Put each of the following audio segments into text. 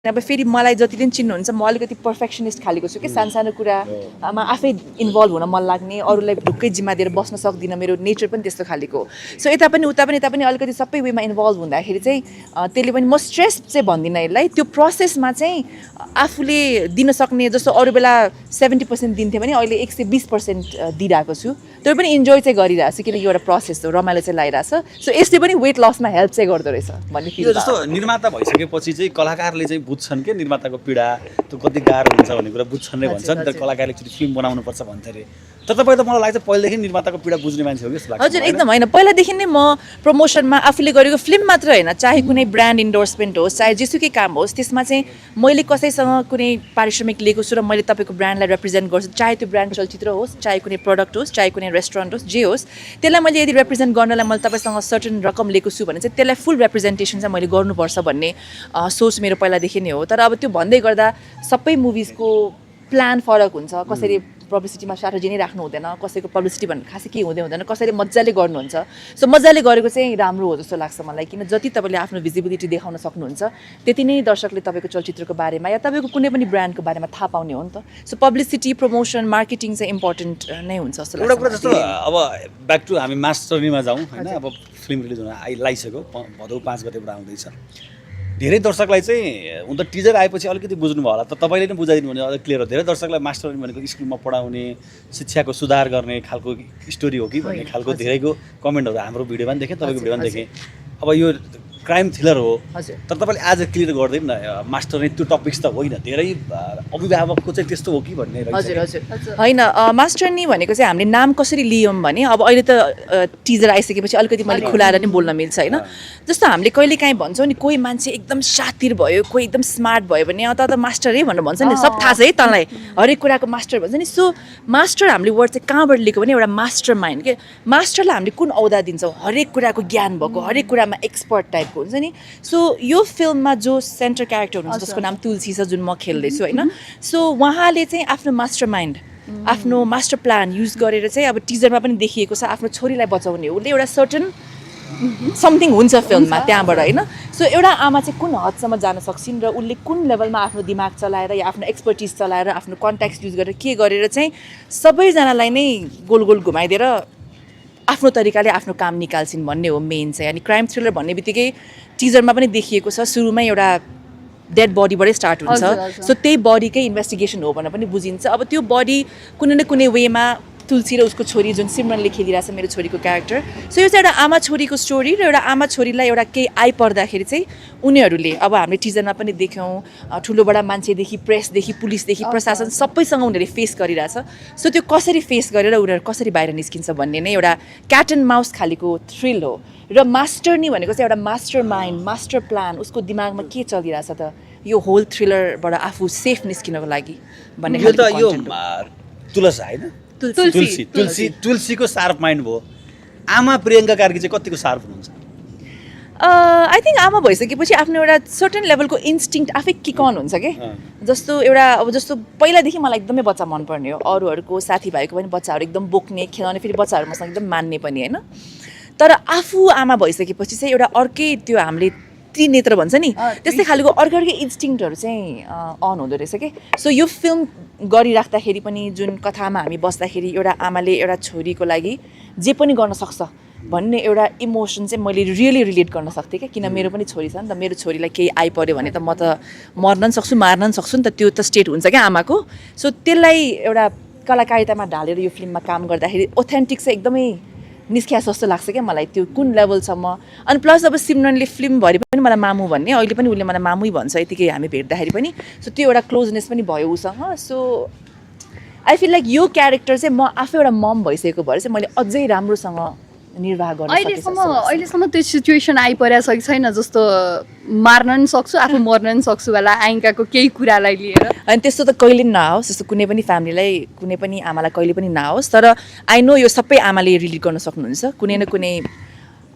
अब फेरि मलाई जतिले चिन्नुहुन्छ म अलिकति पर्फेक्सनिस्ट खालेको छु कि सानो कुरामा आफै इन्भल्भ हुन मन लाग्ने अरूलाई ढुक्कै जिम्मा दिएर बस्न सक्दिनँ मेरो नेचर पनि त्यस्तो खालेको सो यता पनि उता पनि अलिकति सबै वेमा इन्भल्भ हुँदाखेरि चाहिँ त्यसले पनि म स्ट्रेस चाहिँ भन्दिनँ यसलाई त्यो प्रोसेसमा चाहिँ आफूले दिन सक्ने जस्तो अरू बेला 70% दिन्थेँ भने अहिले 120% दिइरहेको छु त्यो पनि इन्जोय चाहिँ गरिरहेको छु किनकि एउटा प्रोसेस हो रमाइलो चाहिँ लागिरहेछ सो यसले पनि वेट लसमा हेल्प चाहिँ गर्दो रहेछ भन्ने फिल जस्तो निर्माता भइसकेपछि चाहिँ कलाकारले चाहिँ बुझ्छन् के निर्माताको पीडा त्यो कति गाह्रो हुन्छ भन्ने कुरा बुझ्छन् नै भन्छन् तर कलाकारले एकचोटि फिल्म बनाउनुपर्छ भन्छ अरे तर तपाईँ त मलाई लाग्छ पहिलेदेखि निर्माताको पीडा बुझ्ने मान्छे हो कि जस्तो लाग्छ हजुर एकदम होइन पहिलादेखि नै म प्रमोसनमा आफूले गरेको फिल्म मात्र होइन चाहे कुनै ब्रान्ड इन्डोर्समेन्ट होस् चाहे जेसुकै काम होस् त्यसमा चाहिँ मैले कसैसँग कुनै पारिश्रमिक लिएको छु र मैले तपाईँको ब्रान्डलाई रिप्रेजेन्ट गर्छु चाहे त्यो ब्रान्ड चलचित्र होस् चाहे कुनै प्रडक्ट होस् चाहे कुनै रेस्टुरेन्ट होस् जे होस् त्यसलाई मैले यदि रिप्रेजेन्ट गर्नलाई मैले तपाईँसँग सर्टन रकम लिएको छु भने चाहिँ त्यसलाई फुल रिप्रेजेन्टेसन चाहिँ मैले गर्नुपर्छ भन्ने सोच मेरो पहिलादेखि नै हो तर अब त्यो भन्दै गर्दा सबै मुभिजको प्लान फरक हुन्छ कसरी पब्लिसिटीमा स्ट्राटेजी नै राख्नु हुँदैन कसैको पब्लिसिटी भन्नु खासै केही हुँदैन कसैले मजाले गर्नुहुन्छ सो मजाले गरेको चाहिँ राम्रो हो जस्तो लाग्छ मलाई किन जति तपाईँले आफ्नो भिजिबिलिटी देखाउन सक्नुहुन्छ त्यति नै दर्शकले तपाईँको चलचित्रको बारेमा या तपाईँको कुनै पनि ब्रान्डको बारेमा थाहा पाउने हो नि त सो पब्लिसिटी प्रमोसन मार्केटिङ चाहिँ इम्पोर्टेन्ट नै हुन्छ जस्तो लाग्छ एउटा कुरा जस्तो अब ब्याक टु हामी मास्टरनीमा जाउँ होइन अब फिल्म रिलिज हुन लागिसक्यो भदौ 5 गतेबाट आउँदैछ धेरै दर्शकलाई चाहिँ हुन त टिजर आएपछि अलिकति बुझ्नुभयो होला त तपाईँले नै बुझाइदिनु भने अलिक क्लियर हो धेरै दर्शकलाई मास्टरनी भनेको स्कुलमा पढाउने शिक्षाको सुधार गर्ने खालको स्टोरी हो कि भन्ने खालको धेरैको कमेन्टहरू हाम्रो भिडियोमा पनि देखेँ तपाईँको भिडियोमा पनि देखेँ अब यो क्राइम थ्रिलर हो तर तपाईँले आज क्लियर गरिदिनु न मास्टरनी त्यो टपिक्स त होइन धेरै अभिभावकको चाहिँ त्यस्तो हो कि भन्ने हजुर हजुर होइन मास्टरनी भनेको चाहिँ हामीले नाम कसरी लियौँ भने अब अहिले त टिजर आइसकेपछि अलिकति मैले खुलाएर नि बोल्न मिल्छ होइन जस्तो हामीले कहिले काहीँ भन्छौँ नि कोही मान्छे एकदम शातिर भयो कोही एकदम स्मार्ट भयो भने त मास्टरै भनेर भन्छ नि सब थाहा छ है तँलाई हरेक कुराको मास्टर भन्छ नि सो मास्टर हामीले वर्ड चाहिँ कहाँबाट लिएको भने एउटा मास्टर माइन्ड के मास्टरलाई हामीले कुन औदा दिन्छौँ हरेक कुराको ज्ञान भएको हरेक कुरामा एक्सपर्ट टाइपको हुन्छ नि सो यो फिल्ममा जो सेन्टर क्यारेक्टर हुनुहुन्छ जसको नाम तुलसी छ जुन म खेल्दैछु होइन सो उहाँले चाहिँ आफ्नो मास्टर माइन्ड आफ्नो मास्टर प्लान युज गरेर चाहिँ अब टिजरमा पनि देखिएको छ आफ्नो छोरीलाई बचाउने उसले एउटा सर्टन समथिङ हुन्छ फिल्ममा त्यहाँबाट होइन सो एउटा आमा चाहिँ कुन हदसम्म जान सक्छिन् र उसले कुन लेभलमा आफ्नो दिमाग चलाएर या आफ्नो एक्सपर्टिज चलाएर आफ्नो कन्ट्याक्ट युज गरेर के गरेर चाहिँ सबैजनालाई नै गोल गोल घुमाइदिएर आफ्नो तरिकाले आफ्नो काम निकाल्छिन् भन्ने हो मेन चाहिँ अनि क्राइम थ्रिलर भन्ने बित्तिकै टिजरमा पनि देखिएको छ सुरुमै एउटा डेड बडीबाटै स्टार्ट हुन्छ सो त्यही बडीकै इन्भेस्टिगेसन हो भनेर पनि बुझिन्छ अब त्यो बडी कुनै न कुनै वेमा तुलसी र उसको छोरी जुन सिमरनले खेलिरहेछ मेरो छोरीको क्यारेक्टर सो यो चाहिँ एउटा आमा छोरीको स्टोरी र एउटा आमा छोरीलाई एउटा केही आइपर्दाखेरि चाहिँ उनीहरूले अब हामीले टिजरमा पनि देख्यौँ ठुलोबडा मान्छेदेखि प्रेसदेखि पुलिसदेखि प्रशासन सबैसँग उनीहरूले फेस गरिरहेछ सो त्यो कसरी फेस गरेर उनीहरू कसरी बाहिर निस्किन्छ भन्ने नै एउटा क्याट एन्ड माउस खालीको थ्रिल हो र मास्टरनी भनेको चाहिँ एउटा मास्टर माइन्ड मास्टर प्लान उसको दिमागमा के चलिरहेछ त यो होल थ्रिलरबाट आफू सेफ निस्किनको लागि भन्ने यो तुलस होइन तुलसीको शार्प माइन्ड भयो आमा प्रियङ्का कार्की चाहिँ कतिको शार्प हुनुहुन्छ आई थिङ्क आमा भइसकेपछि आफ्नो एउटा सर्टन लेभलको इन्स्टिङ्क्ट आफै किक अन हुन्छ कि जस्तो एउटा अब जस्तो पहिलादेखि मलाई एकदमै बच्चा मनपर्ने हो अरूहरूको साथीभाइको पनि बच्चाहरू एकदम बोक्ने खेलाउने फेरि बच्चाहरू मसँग एकदम मान्ने पनि होइन तर आफू आमा भइसकेपछि चाहिँ एउटा अर्कै त्यो हामीले त्रिनेत्र भन्छ नि त्यस्तै खालको अर्कै इन्स्टिङ्क्टहरू चाहिँ अन हुँदो रहेछ कि सो यो फिल्म गरिराख्दाखेरि पनि जुन कथामा हामी बस्दाखेरि एउटा आमाले एउटा छोरीको लागि जे पनि गर्न सक्छ भन्ने एउटा इमोसन चाहिँ मैले रियली रिलेट गर्न सक्थेँ क्या किन मेरो पनि छोरी छ नि त मेरो छोरीलाई केही आइपऱ्यो भने त म त मर्न पनि सक्छु मार्न पनि सक्छु नि त त्यो त स्टेट हुन्छ क्या आमाको सो त्यसलाई एउटा कलाकारितामा ढालेर यो फिल्ममा काम गर्दाखेरि ओथेन्टिक चाहिँ एकदमै निस्किया जस्तो लाग्छ क्या मलाई त्यो कुन लेभलसम्म अनि प्लस अब सिमरनले फिल्मभरि पनि मलाई मामु भन्ने अहिले पनि उसले मलाई मामुै भन्छ यतिकै हामी भेट्दाखेरि पनि सो त्यो एउटा क्लोजनेस पनि भयो उसँग सो आई फिल लाइक यो क्यारेक्टर चाहिँ म आफै एउटा मम भइसकेको भएर चाहिँ मैले अझै राम्रोसँग निर्वाह गर्न अहिलेसम्म त्यो सिचुएसन आइपरेको छ कि छैन जस्तो मार्न पनि सक्छु आफू मर्न पनि सक्छु होला आइङ्काको केही कुरालाई लिएर अनि त्यस्तो त कहिले पनि नहोस् जस्तो कुनै पनि फ्यामिलीलाई कुनै पनि आमालाई कहिले पनि नहोस् तर आई नो यो सबै आमाले रिलेट गर्न सक्नुहुन्छ कुनै न कुनै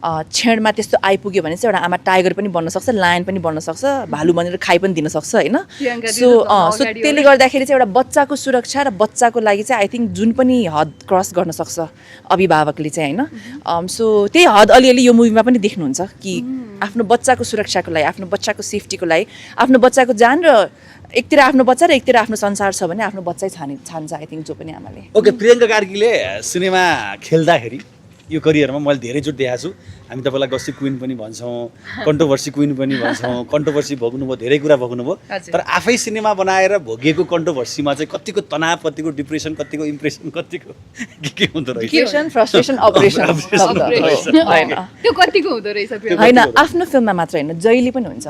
क्षणमा त्यस्तो आइपुग्यो भने चाहिँ एउटा आमा टाइगर पनि बन्न सक्छ, लायन पनि बन्न सक्छ, भालु बनेर खाइ पनि दिन सक्छ होइन। सो त्यसले गर्दाखेरि चाहिँ एउटा बच्चाको सुरक्षा र बच्चाको लागि चाहिँ आई थिङ्क जुन पनि हद क्रस गर्न सक्छ अभिभावकले चाहिँ होइन। सो त्यही हद अलिअलि यो मुभीमा पनि देख्नुहुन्छ कि आफ्नो बच्चाको सुरक्षाको लागि, आफ्नो बच्चाको सेफ्टीको लागि, आफ्नो बच्चाको जान र एकतिर आफ्नो बच्चा र एकतिर आफ्नो संसार छ भने आफ्नो बच्चै छान्छ आई थिङ्क जो पनि आमाले। ओके, प्रियङ्का कार्कीले सिनेमा खेल्दाखेरि यो करियरमा मैले धेरैचोटि देखाएको छु, हामी तपाईँलाई गस्सी क्विन पनि भन्छौँ, कन्ट्रोभर्सी क्विन पनि भन्छौँ, कन्ट्रोभर्सी भोग्नुभयो, धेरै कुरा भोग्नुभयो, तर आफै सिनेमा बनाएर भोगिएको कन्ट्रोभर्सीमा चाहिँ कतिको तनाव, कतिको डिप्रेसन, कतिको इम्प्रेसन, कतिको के हुँदो रहेछ, फ्रस्ट्रेसन, अपरेसन होइन त्यो कतिको हुँदो रहेछ होइन। आफ्नो फिल्ममा मात्र होइन, जहिले पनि हुन्छ।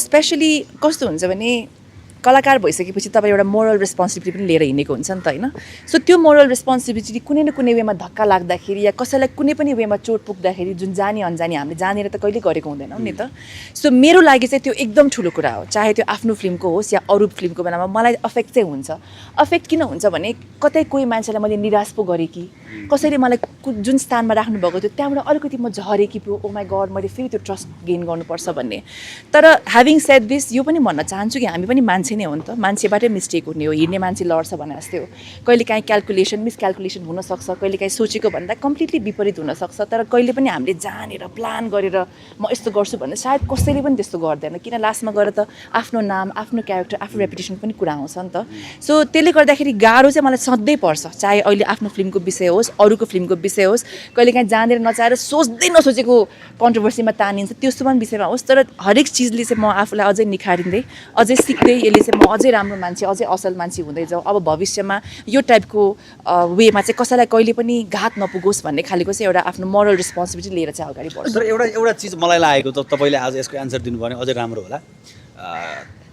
स्पेसली कस्तो हुन्छ भने कलाकार भइसकेपछि तपाईँ एउटा मोरल रेस्पोन्सिबिलिटी पनि लिएर हिँडेको हुन्छ नि त होइन। सो त्यो मोरल रेस्पोन्सिबिलिटी कुनै न कुनै वेमा धक्का लाग्दाखेरि या कसैलाई कुनै पनि वेमा चोट पुग्दाखेरि जुन जानी अन्जानी हामीले जानेर त कहिले गरेको हुँदैनौँ नि त। सो मेरो लागि चाहिँ त्यो एकदम ठुलो कुरा हो, चाहे त्यो आफ्नो फिल्मको होस् या अरू फिल्मको बेलामा मलाई अफेक्ट चाहिँ हुन्छ। अफेक्ट किन हुन्छ भने कतै कोही मान्छेलाई मैले निराश पो गरेँ कि, कसैले मलाई जुन स्थानमा राख्नुभएको थियो त्यहाँबाट अलिकति म झरेँ कि पो, ओ माई गड मैले फेरि त्यो ट्रस्ट गेन गर्नुपर्छ भन्ने। तर ह्याभिङ सेड दिस यो पनि भन्न चाहन्छु कि हामी पनि मान्छे नै हो नि त, मान्छेबाटै मिस्टेक हुने हो, हिँड्ने मान्छे लड्छ भने जस्तै हो। कहिले काहीँ क्यालकुलेसन मिसक्यालकुलेसन हुनसक्छ, कहिले काहीँ सोचेको भन्दा कम्प्लिटली विपरीत हुनसक्छ। तर कहिले पनि हामीले जानेर प्लान गरेर म यस्तो गर्छु भने सायद कसैले पनि त्यस्तो गर्दैन, किन लास्टमा गएर त आफ्नो नाम, आफ्नो क्यारेक्टर, आफ्नो रेपुटेसन पनि कुरा आउँछ नि त। सो त्यसले गर्दाखेरि गाह्रो चाहिँ मलाई सधैँ पर्छ, चाहे अहिले आफ्नो फिल्मको विषय होस्, अरूको फिल्मको विषय होस्, कहिले काहीँ जानेर नचाहेर सोच्दै नसोचेको कन्ट्रोभर्सीमा तानिन्छ त्यस्तो पनि विषयमा होस्। तर हरेक चिजले चाहिँ म आफूलाई अझै निखारिँदै, अझै सिक्दै, यसले चाहिँ म अझै राम्रो मान्छे, अझै असल मान्छे हुँदै जाउँ, अब भविष्यमा यो टाइपको वेमा चाहिँ कसैलाई कहिले पनि घात नपुगोस् भन्ने खालेको चाहिँ एउटा आफ्नो मोरल रेस्पोन्सिबिलिटी लिएर चाहिँ अगाडि बढ्छ। तर एउटा चिज मलाई लागेको त तपाईँले आज यसको एन्सर दिनुभयो भने अझै राम्रो होला।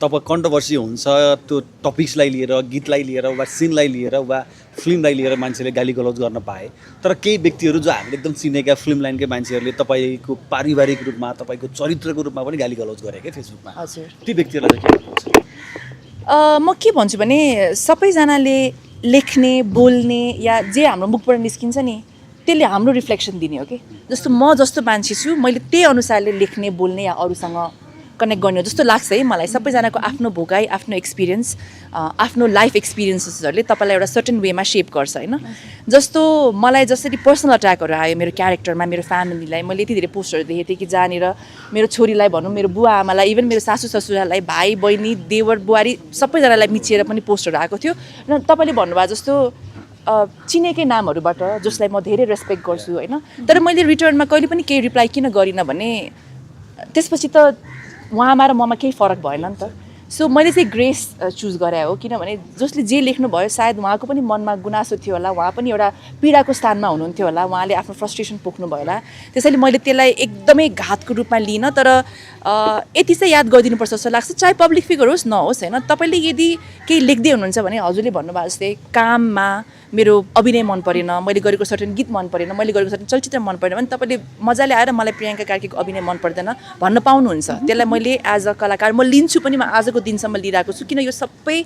तपाईँ कन्ट्रोभर्सी हुन्छ त्यो टपिक्सलाई लिएर, गीतलाई लिएर वा सिनलाई लिएर वा फिल्मलाई लिएर मान्छेले गाली गलौज गर्न पाए, तर केही व्यक्तिहरू जो हामीले एकदम चिनेका फिल्म लाइनकै मान्छेहरूले तपाईँको पारिवारिक रूपमा, तपाईँको चरित्रको रूपमा पनि गाली गलौज गरे क्या फेसबुकमा। हजुर, ती व्यक्तिहरूलाई चाहिँ के भन्नुहुन्छ? म के भन्छु भने सबैजनाले लेख्ने, बोल्ने या जे हाम्रो मुखबाट निस्किन्छ नि त्यसले हाम्रो रिफ्लेक्सन दिने हो कि। जस्तो म जस्तो मान्छे छु, मैले त्यही अनुसारले लेख्ने, बोल्ने या अरूसँग कनेक्ट गर्ने हो जस्तो लाग्छ है मलाई। सबैजनाको आफ्नो भोगाइ, आफ्नो एक्सपिरियन्स, आफ्नो लाइफ एक्सपिरियन्सेसहरूले तपाईँलाई एउटा सर्टेन वेमा सेप गर्छ होइन। जस्तो मलाई जसरी पर्सनल अट्याकहरू आयो मेरो क्यारेक्टरमा, मेरो फ्यामिलीलाई, मैले यति धेरै पोस्टहरू देखेको थिएँ कि जहाँनिर मेरो छोरीलाई भनौँ, मेरो बुवा आमालाई, इभन मेरो सासू ससुरालाई, भाइ बहिनी, देवर बुहारी सबैजनालाई मिचिएर पनि पोस्टहरू आएको थियो। र तपाईँले भन्नुभयो जस्तो चिनेकै नामहरूबाट जसलाई म धेरै रेस्पेक्ट गर्छु होइन, तर मैले रिटर्नमा कहिले पनि केही रिप्लाई किन गरिनँ भने त्यसपछि त उहाँमा र ममा केही फरक भएन नि त। सो मैले चाहिँ ग्रेस चुज गरे हो, किनभने जसले जे लेख्नुभयो सायद उहाँको पनि मनमा गुनासो थियो होला, उहाँ पनि एउटा पीडाको स्थानमा हुनुहुन्थ्यो होला, उहाँले आफ्नो फ्रस्ट्रेसन पोख्नुभयो होला, त्यसैले मैले त्यसलाई एकदमै घातको रूपमा लिइनँ। तर यति चाहिँ याद गरिदिनुपर्छ जस्तो लाग्छ, चाहे पब्लिक फिगर होस् नहोस् होइन। तपाईँले यदि केही लेख्दै हुनुहुन्छ भने हजुरले भन्नुभयो जस्तै काममा मेरो अभिनय मन परेन, मैले गरेको सर्टेन गीत मन परेन, मैले गरेको सर्टेन चलचित्र मन परेन भने तपाईँले मजाले आएर मलाई प्रियङ्का कार्कीको अभिनय मन पर्दैन भन्न पाउनुहुन्छ। त्यसलाई मैले एज अ कलाकार म लिन्छु पनि, म आजको दिनसम्म लिइरहेको छु, किन यो सबै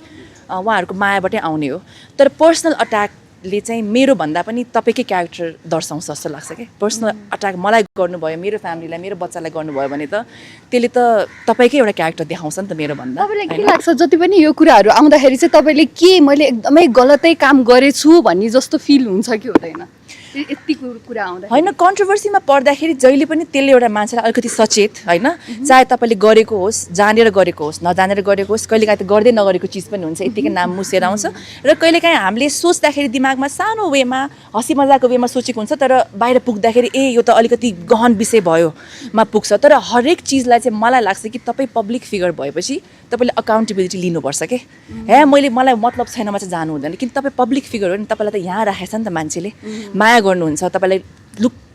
उहाँहरूको मायाबाटै आउने हो। तर पर्सनल अट्याकले चाहिँ मेरो भन्दा पनि तपाईँकै क्यारेक्टर दर्शाउँछ जस्तो लाग्छ क्या। पर्सनल अट्याक मलाई गर्नुभयो, मेरो फ्यामिलीलाई, मेरो बच्चालाई गर्नुभयो भने त त्यसले त तपाईँकै एउटा क्यारेक्टर देखाउँछ नि त मेरो भन्दा। तपाईँलाई के लाग्छ जति पनि यो कुराहरू आउँदाखेरि चाहिँ तपाईँले के मैले एकदमै गलतै काम गरेछु भन्ने जस्तो फिल हुन्छ कि हुँदैन यति कुरा आउँदा? होइन, कन्ट्रोभर्सीमा पर्दाखेरि जहिले पनि त्यसले एउटा मान्छेलाई अलिकति सचेत होइन, चाहे तपाईँले गरेको होस्, जानेर गरेको होस्, नजानेर गरेको होस्, कहिलेकाहीँ त गर्दै नगरेको चिज पनि हुन्छ, यत्तिकै नाम मुसेर आउँछ। र कहिलेकाहीँ हामीले सोच्दाखेरि दिमागमा सानो वेमा, हँसी मजाको वेमा सोचेको हुन्छ, तर बाहिर पुग्दाखेरि यो त अलिकति गहन विषय भयोमा पुग्छ। तर हरेक चिजलाई चाहिँ मलाई लाग्छ कि तपाईँ पब्लिक फिगर भएपछि तपाईँले अकाउन्टेबिलिटी लिनुपर्छ के। मलाई मतलब छैनमा चाहिँ जानु हुँदैन, किन तपाईँ पब्लिक फिगर हो नि, तपाईँलाई त यहाँ राखेछ नि त मान्छेले, माया गर्नुहुन्छ, तपाईँलाई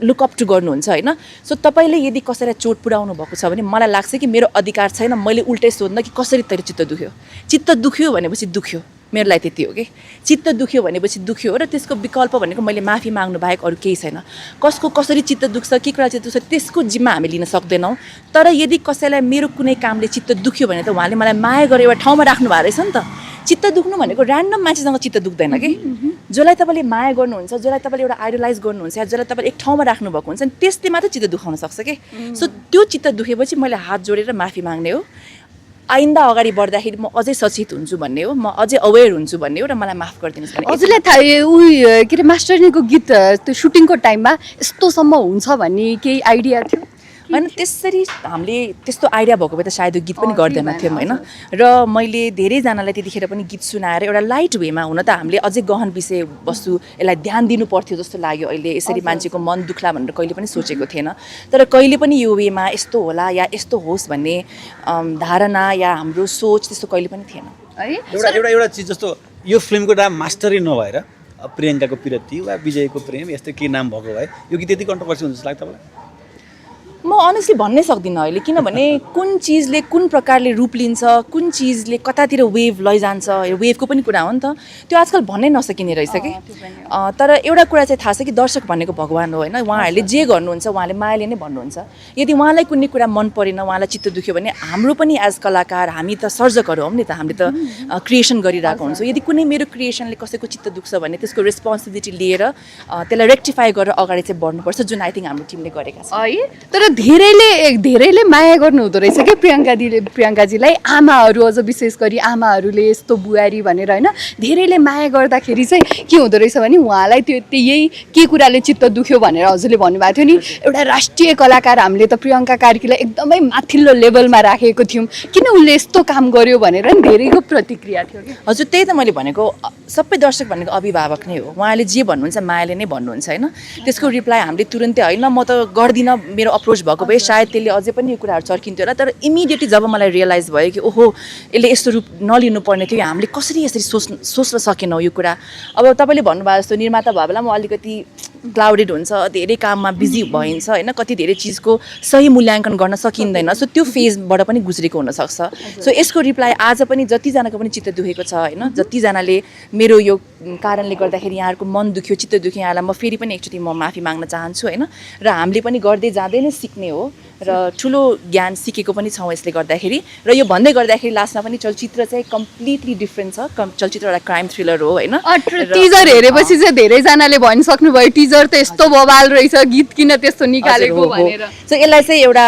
लुकअप टु गर्नुहुन्छ होइन। सो तपाईँले यदि कसैलाई चोट पुर्याउनु भएको छ भने मलाई लाग्छ कि मेरो अधिकार छैन मैले उल्टै सोध्न कि कसरी तैँले चित्त दुख्यो। चित्त दुख्यो भनेपछि दुख्यो, मेरो लागि त्यति हो कि। चित्त दुख्यो भनेपछि दुख्यो र त्यसको विकल्प भनेको मैले माफी माग्नु बाहेक अरू केही छैन। कसको कसरी चित्त दुख्छ, के कुरा चित्त दुख्छ त्यसको जिम्मा हामी लिन सक्दैनौँ। तर यदि कसैलाई मेरो कुनै कामले चित्त दुख्यो भने त उहाँले मलाई माया गरेर एउटा ठाउँमा राख्नु भएको रहेछ नि त। चित्त दुख्नु भनेको ऱ्यान्डम मान्छेसँग चित्त दुख्दैन कि जसलाई तपाईँले माया गर्नुहुन्छ जसलाई तपाईँले एउटा आइडलाइज गर्नुहुन्छ या जसलाई तपाईँले एक ठाउँमा राख्नुभएको हुन्छ नि त्यसले मात्रै चित्त दुखाउन सक्छ कि सो त्यो चित्त दुखेपछि मैले हात जोडेर माफी माग्ने हो आइन्दा अगाडि बढ्दाखेरि म अझै सचेत हुन्छु भन्ने हो म अझै अवेर हुन्छु भन्ने हो र मलाई माफ गरिदिनुहोस् भन्ने हजुरलाई थाहा के अरे मास्टरनीको गीत त्यो सुटिङको टाइममा यस्तोसम्म हुन्छ भन्ने केही आइडिया थियो होइन त्यसरी हामीले त्यस्तो आइडिया भएको भए त सायद यो गीत पनि गर्दैन थियौँ होइन र मैले धेरैजनालाई त्यतिखेर पनि गीत सुनाएर एउटा लाइट वेमा हुन त हामीले अझै गहन विषय वस्तु यसलाई ध्यान दिनु पर्थ्यो जस्तो लाग्यो अहिले यसरी मान्छेको मन दुख्ला भनेर कहिले पनि सोचेको थिएन तर कहिले पनि यो वेमा यस्तो होला या यस्तो होस् भन्ने धारणा या हाम्रो सोच त्यस्तो कहिले पनि थिएन है एउटा चिज जस्तो यो फिल्मको नाम मास्टरी नभएर प्रियङ्काको पिरती वा विजयको प्रेम यस्तो केही नाम भएको भए यो गीत त्यति कन्ट्रोभर्सी हुन्छ जस्तो लाग्छ तपाईँलाई म अनेस्टली भन्नै सक्दिनँ अहिले किनभने कुन चिजले कुन प्रकारले रूप लिन्छ कुन चिजले कतातिर वेभ लैजान्छ यो वेभको पनि कुरा हो नि त त्यो आजकल भन्नै नसकिने रहेछ कि तर एउटा कुरा चाहिँ थाहा छ कि दर्शक भनेको भगवान् हो होइन उहाँहरूले जे गर्नुहुन्छ उहाँले मायाले नै भन्नुहुन्छ यदि उहाँलाई कुनै कुरा मन परेन उहाँलाई चित्त दुख्यो भने हाम्रो पनि एज कलाकार हामी त सर्जकहरू हौँ नि त हामीले त क्रिएसन गरिरहेको हुन्छौँ यदि कुनै मेरो क्रिएसनले कसैको चित्त दुख्छ भने त्यसको रेस्पोन्सिबिलिटी लिएर त्यसलाई रेक्टिफाई गरेर अगाडि चाहिँ बढ्नुपर्छ जुन आई थिङ्क हाम्रो टिमले गरेका छ है तर धेरैले माया गर्नु हुँदो रहेछ क्या प्रियङ्काजीलाई आमाहरू अझ विशेष गरी आमाहरूले यस्तो बुहारी भनेर होइन धेरैले माया गर्दाखेरि चाहिँ के हुँदो रहेछ भने उहाँलाई त्यो यही के कुराले चित्त दुख्यो भनेर हजुरले भन्नुभएको थियो नि एउटा राष्ट्रिय कलाकार हामीले त प्रियङ्का कार्कीलाई एकदमै माथिल्लो लेभलमा राखेको थियौँ किन उसले यस्तो काम गर्यो भनेर नि धेरैको प्रतिक्रिया थियो कि हजुर त्यही त मैले भनेको सबै दर्शक भनेको अभिभावक नै हो उहाँले जे भन्नुहुन्छ मायाले नै भन्नुहुन्छ होइन त्यसको रिप्लाई हामीले तुरन्तै होइन म त गर्दिनँ मेरो अप्रोच भएको भए सायद त्यसले अझै पनि यो कुराहरू चर्किन्थ्यो होला तर इमिडिएटली जब मलाई रियलाइज भयो कि ओहो यसले यस्तो रूप नलिनु पर्ने थियो हामीले कसरी यसरी सोच्न सकेनौँ यो कुरा अब तपाईँले भन्नुभयो जस्तो निर्माता भयो बेला म अलिकति क्लाउडेड हुन्छ धेरै काममा बिजी भइन्छ होइन कति धेरै चिजको सही मूल्याङ्कन गर्न सकिँदैन सो त्यो फेजबाट पनि गुज्रेको हुनसक्छ सो यसको रिप्लाई आज पनि जतिजनाको पनि चित्त दुखेको छ होइन जतिजनाले मेरो यो कारणले गर्दाखेरि यहाँहरूको मन दुख्यो चित्त दुख्यो यहाँलाई म फेरि पनि एकचोटि म माफी माग्न चाहन्छु होइन र हामीले पनि गर्दै जाँदै नै सिक्ने हो र ठुलो ज्ञान सिकेको पनि छौँ यसले गर्दाखेरि र यो भन्दै गर्दाखेरि लास्टमा पनि चलचित्र चाहिँ कम्प्लिटली डिफ्रेन्ट छ चलचित्र एउटा क्राइम थ्रिलर हो होइन टिजर हेरेपछि चाहिँ धेरैजनाले भनिसक्नुभयो टिजर त यस्तो बवाल रहेछ गीत किन त्यस्तो निकालेको भनेर सो यसलाई चाहिँ एउटा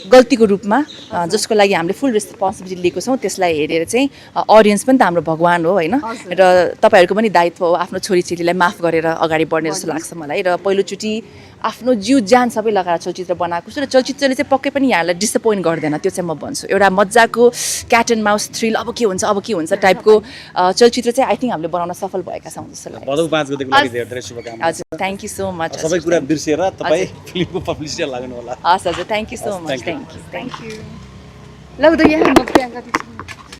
गल्तीको रूपमा जसको लागि हामीले फुल रेस्पोन्सिबिलिटी लिएको छौँ त्यसलाई हेरेर चाहिँ अडियन्स पनि त हाम्रो भगवान् हो होइन र तपाईँहरूको पनि दायित्व हो आफ्नो छोरीचेलीलाई माफ गरेर अगाडि बढ्ने जस्तो लाग्छ मलाई र पहिलोचोटि आफ्नो जिउ ज्यान सबै लगाएर चलचित्र बनाएको छु र चलचित्रले चाहिँ पक्कै पनि यहाँलाई डिसपोइन्ट गर्दैन त्यो चाहिँ म भन्छु एउटा मजाको क्याट एन्ड माउस थ्रिल अब के हुन्छ टाइपको चलचित्र चाहिँ आई थिङ्क हामीले बनाउन सफल भएका छौँ जस्तो लाग्छ भदौ 5 गतेको लागि धेरै धेरै शुभकामना हजुर थ्याङ्क यू सो मच सबै कुरा बिर्सेर तपाईँ फिल्मको पब्लिसिटी लाग्नु होला हस् हजुर thank you so much thank you ल त यहाँ म प्रियङ्का